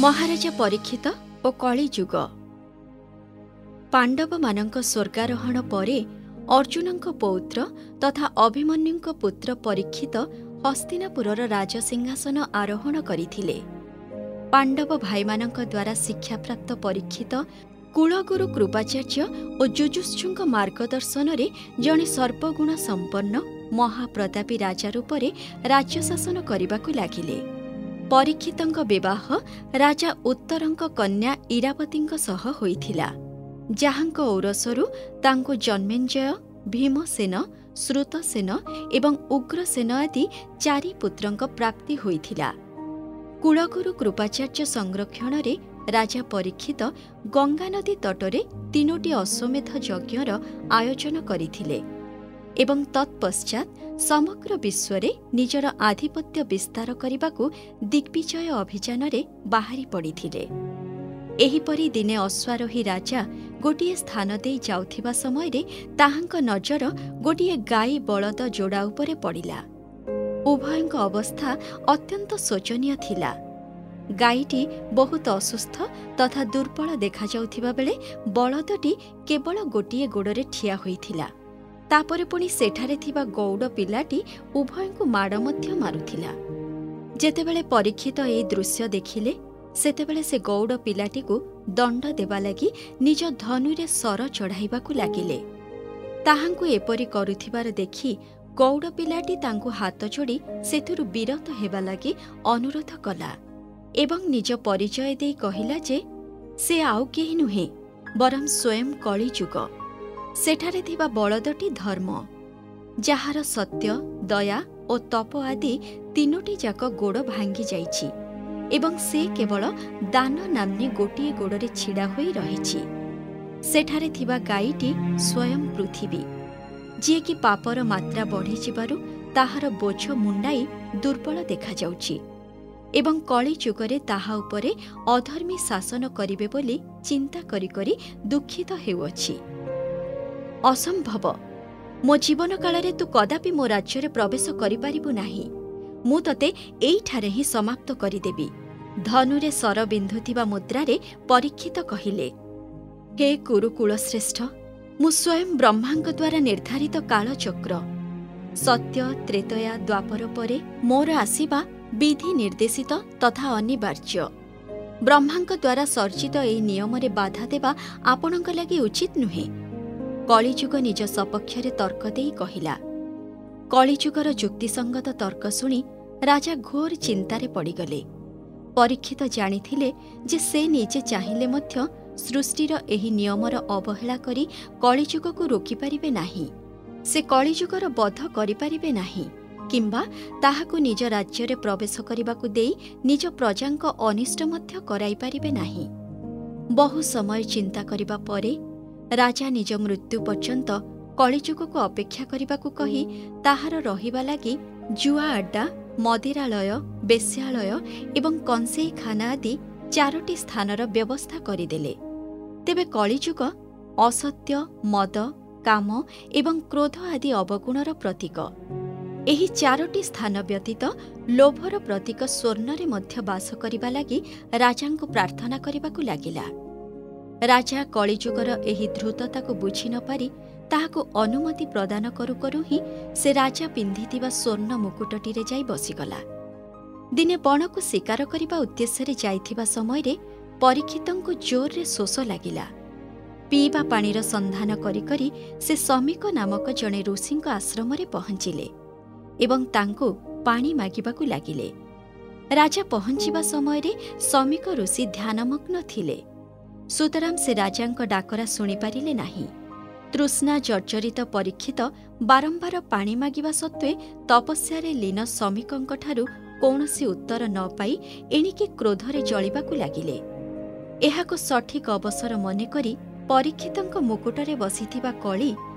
ମହାରାଜା ପରୀକ୍ଷିତ ଓ କଳିଯୁଗ। ପାଣ୍ଡବମାନଙ୍କ ସ୍ୱର୍ଗାରୋହଣ ପରେ ଅର୍ଜୁନଙ୍କ ପୌତ୍ର ତଥା ଅଭିମନ୍ୟୁଙ୍କ ପୁତ୍ର ପରୀକ୍ଷିତ ହସ୍ତିନାପୁରର ରାଜସିଂହାସନ ଆରୋହଣ କରିଥିଲେ। ପାଣ୍ଡବ ଭାଇମାନଙ୍କ ଦ୍ୱାରା ଶିକ୍ଷାପ୍ରାପ୍ତ ପରୀକ୍ଷିତ କୁଳଗୁରୁ କୃପାଚାର୍ଯ୍ୟ ଓ ଯୁଯୁତ୍ସୁଙ୍କ ମାର୍ଗଦର୍ଶନରେ ଜଣେ ସର୍ବଗୁଣ ସମ୍ପନ୍ନ ମହାପ୍ରତାପୀ ରାଜା ରୂପରେ ରାଜ୍ୟ ଶାସନ କରିବାକୁ ଲାଗିଲେ। ପରୀକ୍ଷିତଙ୍କ ବିବାହ ରାଜା ଉତ୍ତରଙ୍କ କନ୍ୟା ଇରାବତୀଙ୍କ ସହ ହୋଇଥିଲା, ଯାହାଙ୍କ ଔରସରୁ ତାଙ୍କୁ ଜନ୍ମେଞ୍ଜୟ, ଭୀମସେନ, ଶ୍ରୁତସେନ ଏବଂ ଉଗ୍ରସେନ ଆଦି ଚାରି ପୁତ୍ରଙ୍କ ପ୍ରାପ୍ତି ହୋଇଥିଲା। କୁଳଗୁରୁ କୃପାଚାର୍ଯ୍ୟ ସଂରକ୍ଷଣରେ ରାଜା ପରୀକ୍ଷିତ ଗଙ୍ଗାନଦୀ ତଟରେ ତିନୋଟି ଅଶ୍ୱମେଧ ଯଜ୍ଞର ଆୟୋଜନ କରିଥିଲେ ଏବଂ ତତ୍ପଶ୍ଚାତ୍ ସମଗ୍ର ବିଶ୍ୱରେ ନିଜର ଆଧିପତ୍ୟ ବିସ୍ତାର କରିବାକୁ ଦିଗ୍ବିଜୟ ଅଭିଯାନରେ ବାହାରି ପଡ଼ିଥିଲେ। ଏହିପରି ଦିନେ ଅଶ୍ୱାରୋହୀ ରାଜା ଗୋଟିଏ ସ୍ଥାନ ଦେଇ ଯାଉଥିବା ସମୟରେ ତାହାଙ୍କ ନଜର ଗୋଟିଏ ଗାଈ ବଳଦ ଯୋଡ଼ା ଉପରେ ପଡ଼ିଲା। ଉଭୟଙ୍କ ଅବସ୍ଥା ଅତ୍ୟନ୍ତ ଶୋଚନୀୟ ଥିଲା। ଗାଈଟି ବହୁତ ଅସୁସ୍ଥ ତଥା ଦୁର୍ବଳ ଦେଖାଯାଉଥିବା ବେଳେ ବଳଦଟି କେବଳ ଗୋଟିଏ ଗୋଡ଼ରେ ଠିଆ ହୋଇଥିଲା। ତାପରେ ପୁଣି ସେଠାରେ ଥିବା ଗଉଡ଼ ପିଲାଟି ଉଭୟଙ୍କୁ ମାଡ଼ ମଧ୍ୟ ମାରୁଥିଲା। ଯେତେବେଳେ ପରୀକ୍ଷିତ ଏହି ଦୃଶ୍ୟ ଦେଖିଲେ, ସେତେବେଳେ ସେ ଗଉଡ଼ ପିଲାଟିକୁ ଦଣ୍ଡ ଦେବା ଲାଗି ନିଜ ଧନୁରେ ଶର ଚଢ଼ାଇବାକୁ ଲାଗିଲେ। ତାହାଙ୍କୁ ଏପରି କରୁଥିବାର ଦେଖି ଗଉଡ଼ ପିଲାଟି ତାଙ୍କୁ ହାତ ଯୋଡ଼ି ସେଥିରୁ ବିରତ ହେବା ଲାଗି ଅନୁରୋଧ କଲା ଏବଂ ନିଜ ପରିଚୟ ଦେଇ କହିଲା ଯେ ସେ ଆଉ କେହି ନୁହେଁ, ବରଂ ସ୍ୱୟଂ କଳିଯୁଗ। ସେଠାରେ ଥିବା ବଳଦଟି ଧର୍ମ, ଯାହାର ସତ୍ୟ, ଦୟା ଓ ତପ ଆଦି ତିନୋଟି ଯାକ ଗୋଡ଼ ଭାଙ୍ଗି ଯାଇଛି ଏବଂ ସେ କେବଳ ଦାନ ନାମ୍ନୀ ଗୋଟିଏ ଗୋଡ଼ରେ ଛିଡ଼ା ହୋଇ ରହିଛି। ସେଠାରେ ଥିବା ଗାଈଟି ସ୍ୱୟଂ ପୃଥିବୀ, ଯିଏକି ପାପର ମାତ୍ରା ବଢ଼ିଯିବାରୁ ତାହାର ବୋଝ ମୁଣ୍ଡାଇ ଦୁର୍ବଳ ଦେଖାଯାଉଛି ଏବଂ କଳିଯୁଗରେ ତାହା ଉପରେ ଅଧର୍ମୀ ଶାସନ କରିବେ ବୋଲି ଚିନ୍ତା କରି କରି ଦୁଃଖିତ ହେଉଅଛି। ଅସମ୍ଭବ! ମୋ ଜୀବନ କାଳରେ ତୁ କଦାପି ମୋ ରାଜ୍ୟରେ ପ୍ରବେଶ କରିପାରିବୁ ନାହିଁ। ମୁଁ ତତେ ଏଇଠାରେ ହିଁ ସମାପ୍ତ କରିଦେବି। ଧନୁରେ ଶର ବିନ୍ଧୁଥିବା ମୁଦ୍ରାରେ ପରୀକ୍ଷିତ କହିଲେ, ହେ କୁରୁକୁଳଶ୍ରେଷ୍ଠ, ମୁଁ ସ୍ୱୟଂ ବ୍ରହ୍ମାଙ୍କ ଦ୍ୱାରା ନିର୍ଦ୍ଧାରିତ କାଳଚକ୍ର। ସତ୍ୟ, ତ୍ରେତୟା, ଦ୍ୱାପର ପରେ ମୋର ଆସିବା ବିଧି ନିର୍ଦ୍ଦେଶିତ ତଥା ଅନିବାର୍ଯ୍ୟ। ବ୍ରହ୍ମାଙ୍କ ଦ୍ୱାରା ସର୍ଜିତ ଏହି ନିୟମରେ ବାଧା ଦେବା ଆପଣଙ୍କ ଲାଗି ଉଚିତ ନୁହେଁ। କଳିଯୁଗ ନିଜ ସପକ୍ଷରେ ତର୍କ ଦେଇ କହିଲା। କଳିଯୁଗର ଯୁକ୍ତିସଙ୍ଗତ ତର୍କ ଶୁଣି ରାଜା ଘୋର ଚିନ୍ତାରେ ପଡ଼ିଗଲେ। ପରୀକ୍ଷିତ ଜାଣିଥିଲେ ଯେ ସେ ନିଜେ ଚାହିଁଲେ ମଧ୍ୟ ସୃଷ୍ଟିର ଏହି ନିୟମର ଅବହେଳା କରି କଳିଯୁଗକୁ ରୋକିପାରିବେ ନାହିଁ। ସେ କଳିଯୁଗର ବଧ କରିପାରିବେ ନାହିଁ କିମ୍ବା ତାହାକୁ ନିଜ ରାଜ୍ୟରେ ପ୍ରବେଶ କରିବାକୁ ଦେଇ ନିଜ ପ୍ରଜାଙ୍କ ଅନିଷ୍ଟ ମଧ୍ୟ କରାଇପାରିବେ ନାହିଁ। ବହୁ ସମୟ ଚିନ୍ତା କରିବା ପରେ ରାଜା ନିଜ ମୃତ୍ୟୁ ପର୍ଯ୍ୟନ୍ତ କଳିଯୁଗକୁ ଅପେକ୍ଷା କରିବାକୁ କହି ତାହାର ରହିବା ଲାଗି ଜୁଆ ଆଡ୍ଡା, ମଦିରାଳୟ, ବେଶ୍ୟାଳୟ ଏବଂ କଂସେଇଖାନା ଆଦି ଚାରୋଟି ସ୍ଥାନର ବ୍ୟବସ୍ଥା କରିଦେଲେ। ତେବେ କଳିଯୁଗ ଅସତ୍ୟ, ମଦ, କାମ ଏବଂ କ୍ରୋଧ ଆଦି ଅବଗୁଣର ପ୍ରତୀକ। ଏହି ଚାରୋଟି ସ୍ଥାନ ବ୍ୟତୀତ ଲୋଭର ପ୍ରତୀକ ସ୍ୱର୍ଣ୍ଣରେ ମଧ୍ୟ ବାସ କରିବା ଲାଗି ରାଜାଙ୍କୁ ପ୍ରାର୍ଥନା କରିବାକୁ ଲାଗିଲା। ରାଜା କଳିଯୁଗର ଏହି ଧୃତତାକୁ ବୁଝି ନ ପାରି ତାହାକୁ ଅନୁମତି ପ୍ରଦାନ କରୁ କରୁ ହିଁ ସେ ରାଜା ପିନ୍ଧିଥିବା ସ୍ୱର୍ଣ୍ଣ ମୁକୁଟଟିରେ ଯାଇ ବସିଗଲା। ଦିନେ ବଣକୁ ଶିକାର କରିବା ଉଦ୍ଦେଶ୍ୟରେ ଯାଇଥିବା ସମୟରେ ପରୀକ୍ଷିତଙ୍କୁ ଜୋରରେ ଶୋଷ ଲାଗିଲା। ପିଇବା ପାଣିର ସନ୍ଧାନ କରି କରି ସେ ଶମୀକ ନାମକ ଜଣେ ଋଷିଙ୍କ ଆଶ୍ରମରେ ପହଞ୍ଚିଲେ ଏବଂ ତାଙ୍କୁ ପାଣି ମାଗିବାକୁ ଲାଗିଲେ। ରାଜା ପହଞ୍ଚିବା ସମୟରେ ଶମୀକ ଋଷି ଧ୍ୟାନମଗ୍ନ ଥିଲେ, ସୁତରାଂ ସେ ରାଜାଙ୍କ ଡାକରା ଶୁଣିପାରିଲେ ନାହିଁ। ତୃଷ୍ଣା ଜର୍ଜରିତ ପରୀକ୍ଷିତ ବାରମ୍ବାର ପାଣି ମାଗିବା ସତ୍ତ୍ୱେ ତପସ୍ୟାରେ ଲୀନ ଶମୀକଙ୍କଠାରୁ କୌଣସି ଉତ୍ତର ନ ପାଇ ଏଣିକି କ୍ରୋଧରେ ଜଳିବାକୁ ଲାଗିଲେ। ଏହାକୁ ସଠିକ୍ ଅବସର ମନେକରି ପରୀକ୍ଷିତଙ୍କ ମୁକୁଟରେ ବସିଥିବା କଳି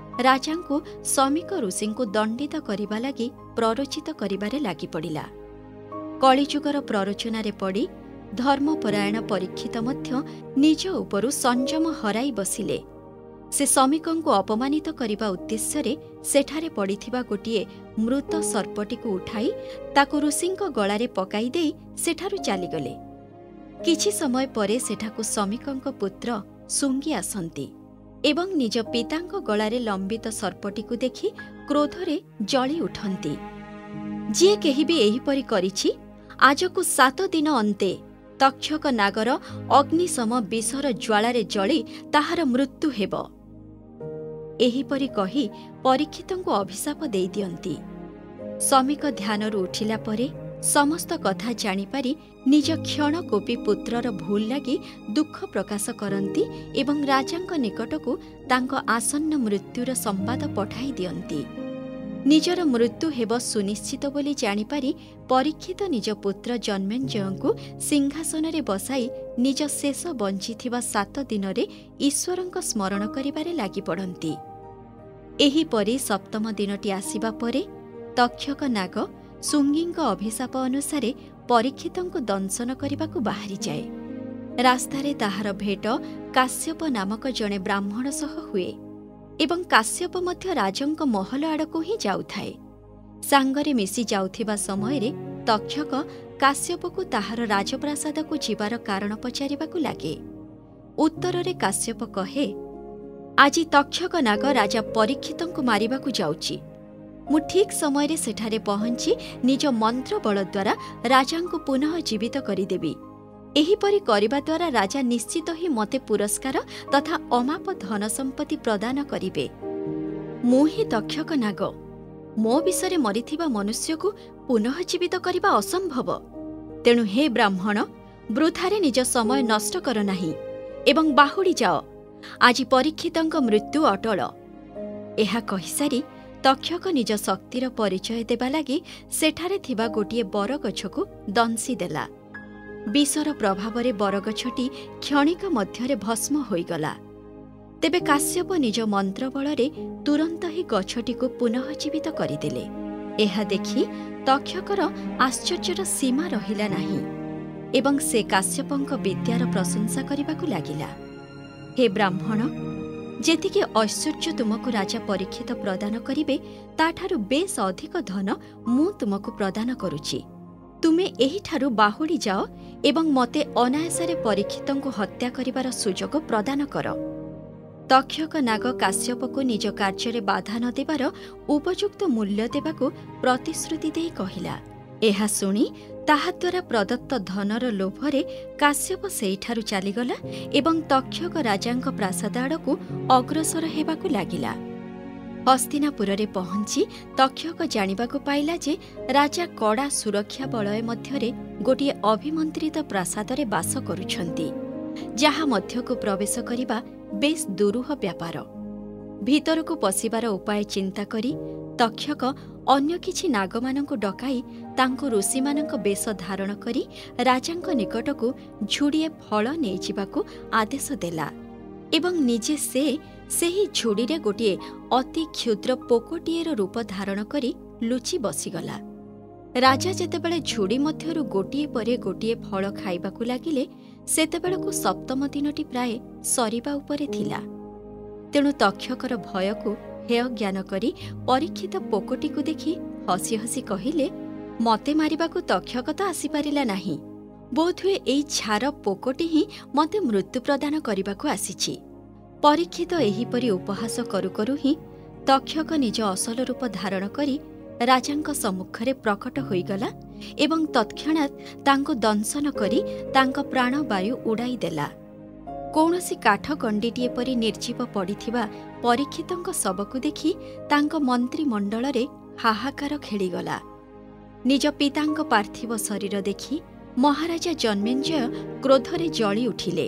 ରାଜାଙ୍କୁ ଶମୀକ ଋଷିଙ୍କୁ ଦଣ୍ଡିତ କରିବା ଲାଗି ପ୍ରରୋଚିତ କରିବାରେ ଲାଗିପଡ଼ିଲା। କଳିଯୁଗର ପ୍ରରୋଚନାରେ ପଡ଼ି ଧର୍ମପରାୟଣ ପରୀକ୍ଷିତ ମଧ୍ୟ ନିଜ ଉପରୁ ସଂଯମ ହରାଇ ବସିଲେ। ସେ ଶମୀକଙ୍କୁ ଅପମାନିତ କରିବା ଉଦ୍ଦେଶ୍ୟରେ ସେଠାରେ ପଡ଼ିଥିବା ଗୋଟିଏ ମୃତ ସର୍ପଟିକୁ ଉଠାଇ ତାକୁ ଋଷିଙ୍କ ଗଳାରେ ପକାଇ ଦେଇ ସେଠାରୁ ଚାଲିଗଲେ। କିଛି ସମୟ ପରେ ସେଠାକୁ ଶମୀକଙ୍କ ପୁତ୍ର ଶୁଙ୍ଗି ଆସନ୍ତି ଏବଂ ନିଜ ପିତାଙ୍କ ଗଳାରେ ଲମ୍ବିତ ସର୍ପଟିକୁ ଦେଖି କ୍ରୋଧରେ ଜଳି ଉଠନ୍ତି। ଯିଏ କେହି ବି ଏହିପରି କରିଛି, ଆଜକୁ 7 ଦିନ ଅନ୍ତେ ତକ୍ଷକ ନାଗର ଅଗ୍ନିସମ ବିଷର ଜ୍ୱାଳାରେ ଜଳି ତାହାର ମୃତ୍ୟୁ ହେବ। ଏହିପରି କହି ପରୀକ୍ଷିତଙ୍କୁ ଅଭିଶାପ ଦେଇଦିଅନ୍ତି। ଶମୀକ ଧ୍ୟାନରୁ ଉଠିଲା ପରେ ସମସ୍ତ କଥା ଜାଣିପାରି ନିଜ କ୍ଷଣକୋପୀ ପୁତ୍ରର ଭୁଲ ଲାଗି ଦୁଃଖ ପ୍ରକାଶ କରନ୍ତି ଏବଂ ରାଜାଙ୍କ ନିକଟକୁ ତାଙ୍କ ଆସନ୍ନ ମୃତ୍ୟୁର ସମ୍ବାଦ ପଠାଇ ଦିଅନ୍ତି। ନିଜର ମୃତ୍ୟୁ ହେବ ସୁନିଶ୍ଚିତ ବୋଲି ଜାଣିପାରି ପରୀକ୍ଷିତ ନିଜ ପୁତ୍ର ଜନ୍ମେଞ୍ଜୟଙ୍କୁ ସିଂହାସନରେ ବସାଇ ନିଜ ଶେଷ ବଞ୍ଚିଥିବା 7 ଦିନରେ ଈଶ୍ୱରଙ୍କ ସ୍ମରଣ କରିବାରେ ଲାଗିପଡ଼ନ୍ତି। ଏହିପରି ସପ୍ତମ ଦିନଟି ଆସିବା ପରେ ତକ୍ଷକ ନାଗ ଶୁଙ୍ଗୀଙ୍କ ଅଭିଶାପ ଅନୁସାରେ ପରୀକ୍ଷିତଙ୍କୁ ଦଂଶନ କରିବାକୁ ବାହାରିଯାଏ। ରାସ୍ତାରେ ତାହାର ଭେଟ କାଶ୍ୟପ ନାମକ ଜଣେ ବ୍ରାହ୍ମଣ ସହ ହୁଏ ଏବଂ କାଶ୍ୟପ ମଧ୍ୟ ରାଜଙ୍କ ମହଲ ଆଡ଼କୁ ହିଁ ଯାଉଥାଏ। ସାଙ୍ଗରେ ମିଶି ଯାଉଥିବା ସମୟରେ ତକ୍ଷକ କାଶ୍ୟପକୁ ତାହାର ରାଜପ୍ରାସାଦକୁ ଯିବାର କାରଣ ପଚାରିବାକୁ ଲାଗେ। ଉତ୍ତରରେ କାଶ୍ୟପ କହେ, ଆଜି ତକ୍ଷକ ନାଗ ରାଜା ପରୀକ୍ଷିତଙ୍କୁ ମାରିବାକୁ ଯାଉଛି। ମୁଁ ଠିକ୍ ସମୟରେ ସେଠାରେ ପହଞ୍ଚି ନିଜ ମନ୍ତ୍ରବଳ ଦ୍ୱାରା ରାଜାଙ୍କୁ ପୁନଃ ଜୀବିତ କରିଦେବି। ଏହିପରି କରିବା ଦ୍ୱାରା ରାଜା ନିଶ୍ଚିତ ହିଁ ମୋତେ ପୁରସ୍କାର ତଥା ଅମାପ ଧନ ସମ୍ପତ୍ତି ପ୍ରଦାନ କରିବେ। ମୁଁ ହିଁ ତକ୍ଷକ ନାଗ। ମୋ ବିଷୟରେ ମରିଥିବା ମନୁଷ୍ୟକୁ ପୁନଃ ଜୀବିତ କରିବା ଅସମ୍ଭବ। ତେଣୁ ହେ ବ୍ରାହ୍ମଣ, ବୃଥାରେ ନିଜ ସମୟ ନଷ୍ଟ କର ନାହିଁ ଏବଂ ବାହୁଡ଼ି ଯାଅ। ଆଜି ପରୀକ୍ଷିତଙ୍କ ମୃତ୍ୟୁ ଅଟଳ। ଏହା କହିସାରି ତକ୍ଷକ ନିଜ ଶକ୍ତିର ପରିଚୟ ଦେବା ଲାଗି ସେଠାରେ ଥିବା ଗୋଟିଏ ବରଗଛକୁ ଦଂଶି ଦେଲା। ବିଷର ପ୍ରଭାବରେ ବରଗଛଟି କ୍ଷଣିକ ମଧ୍ୟରେ ଭସ୍ମ ହୋଇଗଲା। ତେବେ କାଶ୍ୟପ ନିଜ ମନ୍ତ୍ରବଳରେ ତୁରନ୍ତ ହିଁ ଗଛଟିକୁ ପୁନଃଜୀବିତ କରିଦେଲେ। ଏହା ଦେଖି ତକ୍ଷକର ଆଶ୍ଚର୍ଯ୍ୟର ସୀମା ରହିଲା ନାହିଁ ଏବଂ ସେ କାଶ୍ୟପଙ୍କ ବିଦ୍ୟାର ପ୍ରଶଂସା କରିବାକୁ ଲାଗିଲା। ହେ ବ୍ରାହ୍ମଣ, ଯେତିକି ଐଶ୍ୱର୍ଯ୍ୟ ତୁମକୁ ରାଜା ପରୀକ୍ଷିତ ପ୍ରଦାନ କରିବେ, ତାଠାରୁ ବେଶ୍ ଅଧିକ ଧନ ମୁଁ ତୁମକୁ ପ୍ରଦାନ କରୁଛି। ତୁମେ ଏହିଠାରୁ ବାହୁଡ଼ି ଯାଅ ଏବଂ ମୋତେ ଅନାୟାସରେ ପରୀକ୍ଷିତଙ୍କୁ ହତ୍ୟା କରିବାର ସୁଯୋଗ ପ୍ରଦାନ କର। ତକ୍ଷକ ନାଗ କାଶ୍ୟପକୁ ନିଜ କାର୍ଯ୍ୟରେ ବାଧା ନ ଦେବାର ଉପଯୁକ୍ତ ମୂଲ୍ୟ ଦେବାକୁ ପ୍ରତିଶ୍ରୁତି ଦେଇ କହିଲା। ଏହା ଶୁଣି ତାହାଦ୍ୱାରା ପ୍ରଦତ୍ତ ଧନର ଲୋଭରେ କାଶ୍ୟପ ସେଇଠାରୁ ଚାଲିଗଲା ଏବଂ ତକ୍ଷକ ରାଜାଙ୍କ ପ୍ରାସାଦ ଆଡ଼କୁ ଅଗ୍ରସର ହେବାକୁ ଲାଗିଲା। ହସ୍ତିନାପୁରରେ ପହଞ୍ଚି ତକ୍ଷକ ଜାଣିବାକୁ ପାଇଲା ଯେ ରାଜା କଡ଼ା ସୁରକ୍ଷା ବଳୟ ମଧ୍ୟରେ ଗୋଟିଏ ଅଭିମନ୍ତ୍ରିତ ପ୍ରାସାଦରେ ବାସ କରୁଛନ୍ତି, ଯାହା ମଧ୍ୟକୁ ପ୍ରବେଶ କରିବା ବେଶ୍ ଦୁରୂହ ବ୍ୟାପାର। ଭିତରକୁ ପଶିବାର ଉପାୟ ଚିନ୍ତା କରି ତକ୍ଷକ ଅନ୍ୟ କିଛି ନାଗମାନଙ୍କୁ ଡକାଇ ତାଙ୍କୁ ଋଷିମାନଙ୍କ ବେଶ ଧାରଣ କରି ରାଜାଙ୍କ ନିକଟକୁ ଝୁଡ଼ିଏ ଫଳ ନେଇଯିବାକୁ ଆଦେଶ ଦେଲା ଏବଂ ନିଜେ ସେ ସେହି ଝୁଡ଼ିରେ ଗୋଟିଏ ଅତି କ୍ଷୁଦ୍ର ପୋକଟିଏର ରୂପ ଧାରଣ କରି ଲୁଚି ବସିଗଲା। ରାଜା ଯେତେବେଳେ ଝୁଡ଼ି ମଧ୍ୟରୁ ଗୋଟିଏ ପରେ ଗୋଟିଏ ଫଳ ଖାଇବାକୁ ଲାଗିଲେ, ସେତେବେଳକୁ ସପ୍ତମ ଦିନଟି ପ୍ରାୟ ସରିବା ଉପରେ ଥିଲା। ତେଣୁ ତକ୍ଷକର ଭୟକୁ ହେୟ ଜ୍ଞାନ କରି ପରୀକ୍ଷିତ ପୋକଟିକୁ ଦେଖି ହସି ହସି କହିଲେ, ମୋତେ ମାରିବାକୁ ତକ୍ଷକ ତ ଆସିପାରିଲା ନାହିଁ, ବୋଧହୁଏ ଏଇ ଛାର ପୋକଟି ହିଁ ମୋତେ ମୃତ୍ୟୁ ପ୍ରଦାନ କରିବାକୁ ଆସିଛି। ପରୀକ୍ଷିତ ଏହିପରି ଉପହାସ କରୁ କରୁ ହିଁ ତକ୍ଷକ ନିଜ ଅସଲ ରୂପ ଧାରଣ କରି ରାଜାଙ୍କ ସମ୍ମୁଖରେ ପ୍ରକଟ ହୋଇଗଲା ଏବଂ ତତ୍କ୍ଷଣାତ୍ ତାଙ୍କୁ ଦଂଶନ କରି ତାଙ୍କ ପ୍ରାଣବାୟୁ ଉଡ଼ାଇ ଦେଲା। କୌଣସି କାଠ ଗଣ୍ଡିଟିଏ ପରି ନିର୍ଜୀବ ପଡ଼ିଥିବା ପରୀକ୍ଷିତଙ୍କ ଶବକୁ ଦେଖି ତାଙ୍କ ମନ୍ତ୍ରିମଣ୍ଡଳରେ ହାହାକାର ଖେଳିଗଲା। ନିଜ ପିତାଙ୍କ ପାର୍ଥିବ ଶରୀର ଦେଖି ମହାରାଜା ଜନ୍ମେଞ୍ଜୟ କ୍ରୋଧରେ ଜଳି ଉଠିଲେ।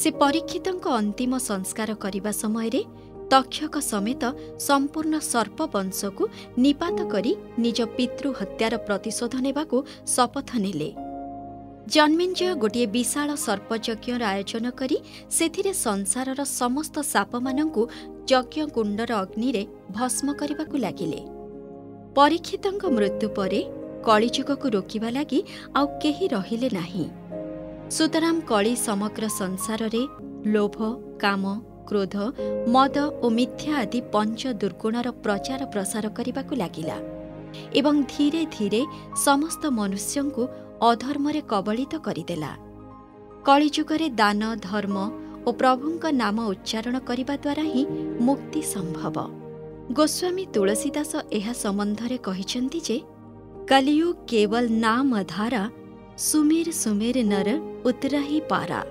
ସେ ପରୀକ୍ଷିତଙ୍କ ଅନ୍ତିମ ସଂସ୍କାର କରିବା ସମୟରେ ତକ୍ଷକ ସମେତ ସମ୍ପୂର୍ଣ୍ଣ ସର୍ପବଂଶକୁ ନିପାତ କରି ନିଜ ପିତୃହତ୍ୟାର ପ୍ରତିଶୋଧ ନେବାକୁ ଶପଥ ନେଲେ। ଜନ୍ମେଞ୍ଜୟ ଗୋଟିଏ ବିଶାଳ ସର୍ପଯଜ୍ଞର ଆୟୋଜନ କରି ସେଥିରେ ସଂସାରର ସମସ୍ତ ସାପମାନଙ୍କୁ ଯଜ୍ଞକୁଣ୍ଡର ଅଗ୍ନିରେ ଭସ୍ମ କରିବାକୁ ଲାଗିଲେ। ପରୀକ୍ଷିତଙ୍କ ମୃତ୍ୟୁ ପରେ କଳିଯୁଗକୁ ରୋକିବା ଲାଗି ଆଉ କେହି ରହିଲେ ନାହିଁ। ସୁତରାଂ କଳି ସମଗ୍ର ସଂସାରରେ ଲୋଭ, କାମ, କ୍ରୋଧ, ମଦ ଓ ମିଥ୍ୟା ଆଦି ପଞ୍ଚ ଦୁର୍ଗୁଣର ପ୍ରଚାର ପ୍ରସାର କରିବାକୁ ଲାଗିଲା ଏବଂ ଧୀରେ ଧୀରେ ସମସ୍ତ ମନୁଷ୍ୟଙ୍କୁ ଅଧର୍ମରେ କବଳିତ କରିଦେଲା। କଳିଯୁଗରେ ଦାନ, ଧର୍ମ ଓ ପ୍ରଭୁଙ୍କ ନାମ ଉଚ୍ଚାରଣ କରିବା ଦ୍ୱାରା ହିଁ ମୁକ୍ତି ସମ୍ଭବ। ଗୋସ୍ୱାମୀ ତୁଳସୀଦାସ ଏହା ସମ୍ବନ୍ଧରେ କହିଛନ୍ତି ଯେ କଲିୟୁଗ କେବଲ ନାମ ଧାରା, ସୁମେର ସୁମେର ନର ଉତରହି ପାରା।